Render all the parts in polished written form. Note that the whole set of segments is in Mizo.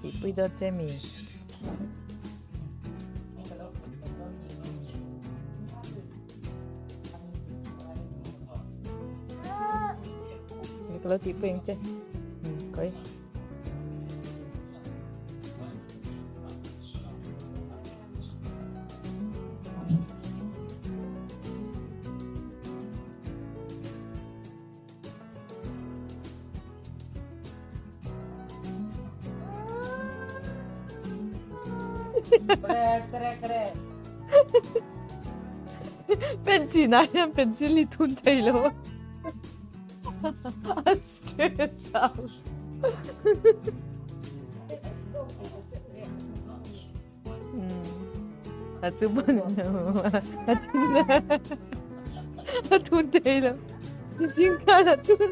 Tihpui dawt che mi? Ka lo tihpui ang che. Koi. Pen chinah hian pencil hi thun thei lo a. A stress out. A chu ban a thun a thun thei lo. Jing khan a thun.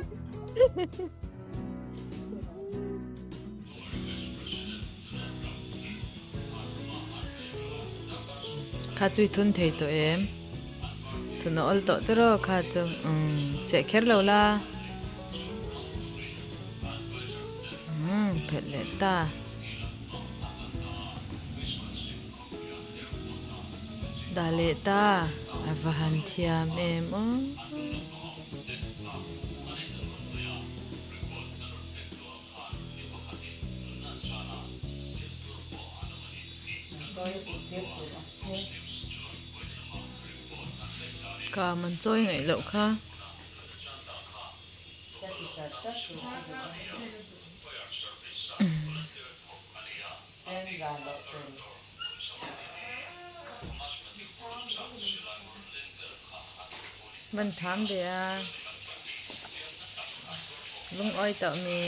Kha chu i thun thei tawh em? Thun a awl tawh tiraw kha chu umm seh kher lo la. Umm phelh leh ta. Dah leh ta a va han thiam em aw. Ka man chawi ngaih loh kha. Van tham ve a. Lungawi tawh mi.